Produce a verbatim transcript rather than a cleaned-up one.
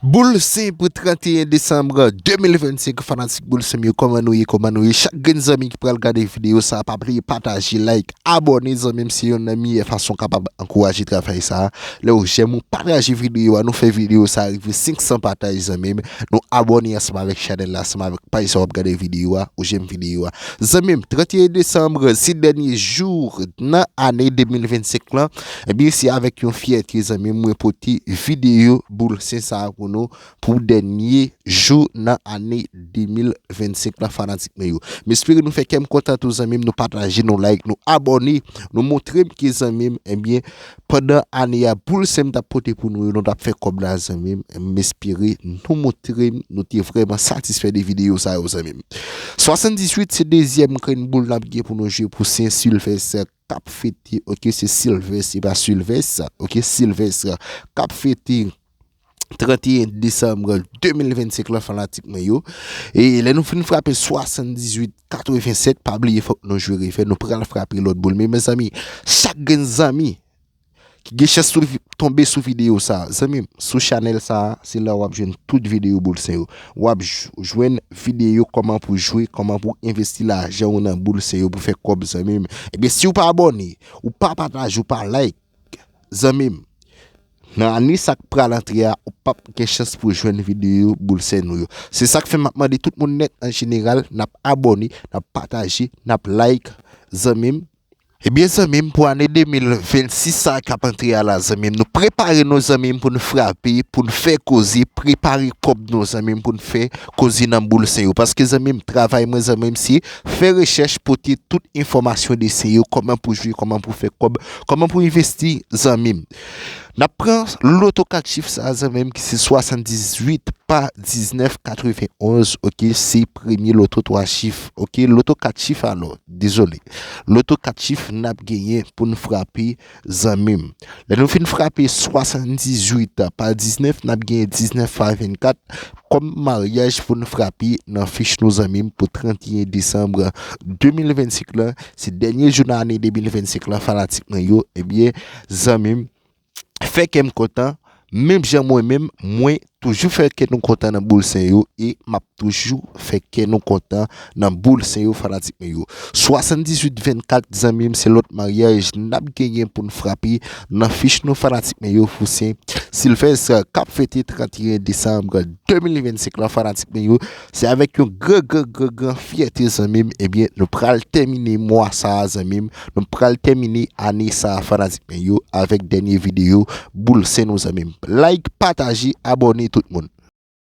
Boul Sen pou trannteyen desanm de mil vennsenk, fanatik Boul Sen m yo, kòman nou ye, kòman nou ye? Chak grenn zanmi ki pral gade videyo sa, pa bliye pataje, like, abòne, zanmi m, se yonn nan meyè fason kapab ankouraje travay sa. Lè w jèm ou pataje videyo a, nou fè videyo sa rive senk san pataj, zanmi m. Nou abòne ansanm avèk chanèl la, ansanm avèk paj sa w ap gade videyo a, ou jèm videyo a. Zanmi m, trannteyen desanm, se dènye jou nan ane de mil vennsenk lan. Ebyen, se avèk yon fyète, zanmi m, mwen pote videyo Boul Sen sa a pou nou, pou dènye jou nan ane de mil vennsenk lan, fanatik mwen yo. M espere nou fè kè m kontan tou, zanmi m, nou pataje, nou like, nou abòne, nou montre m ke, zanmi m, ebyen, pandan ane a, Boul Sen m t ap pote pou nou yo, nou t ap fè kòb la, zanmi m. M espere nou montre m nou te vrèman satisfè de videyo sa yo, zanmi m. Swasanndizuit se dezyèm grenn boul n ap gen pou nou jwe pou Sen Silvès k ap fete, oke, se Silvès, e pa Silvès, oke, Silvès k ap fete trannteyen desanm de mil vennsenk lan, fanatik mwen yo. E lè nou fin frape swasanndizuit katrevensèt, pa bliye fòk nou jwe refè, nou pral frape lòt boul. Men, mezanmi, chak grenn zanmi ki gen chans sou vi-, tonbe sou videyo sa, zanmi m, sou chanèl sa, se la w ap jwenn tout videyo Boul Sen yo. W ap j-, jwenn videyo kòman pou jwe, kòman pou envesti lajan w nan Boul Sen yo pou fè kòb, zanmi m. Ebyen, si w pa abòne, ou pa pataje, ou pa like, zanmi m, nan ane sa k pral antre a, ou p ap gen chans pou jwenn videyo Boul Sen nou yo. Se sa k fè m ap mande tout moun nèt an jeneral, n ap abòne, n ap pataje, n ap like, zanmi m. Ebyen, zanmi m, pou ane de mil vennsis sa k ap antre a la, zanmi m, nou prepare nou, zanmi m, pou n frape, pou n fè koze, prepare kòb nou, zanmi m, pou n fè koze nan Boul Sen yo. Paske, zanmi m, travay mwen, zanmi m, se fè rechèch, pote tout enfòmasyon de Sen yo, kòman pou jwe, kòman pou fè kòb, kòman pou envesti, zanmi m. N ap pran loto kat chif sa, zanmi m, ki se swasanndizuit pa diznèf katrevenonz, oke, se premye loto twa chif, oke, loto kat chif alò, dezole. Loto kat chif n ap genyen pou n frape, zanmi m. Lè nou fin frape swasanndizuit pa diznèf, n ap genyen diznèf pa vennkat kòm maryaj pou n frape nan fich nou, zanmi m, pou trannteyen desanm de mil vennsenk lan. Se dènye jou nan ane de mil vennsenk lan, fanatik mwen yo. Ebyen, zanmi m, fè kè m kontan. Menm jan mwen menm, mwen toujou fè kè nou kontan nan Boul Sen yo e m ap toujou fè kè nou kontan nan Boul Sen yo, fanatik mwen yo. Swasanndizuit vennkat, zanmi m, se lòt maryaj n ap genyen pou n frape nan fich nou, fanatik mwen yo, pou Sen Silvès k ap fete trannteyen desanm de mil vennsenk lan, fanatik mwen yo. Se avèk yon gran, gran, gran, gran fyète, zanmi m, ebyen, nou pral tèmine mwa sa a, zanmi m. Nou pral tèmine ane sa a, fanatik mwen yo, avèk dènye videyo Boul Sen nou, zanmi m. Like, pataje, abòne, tout moun.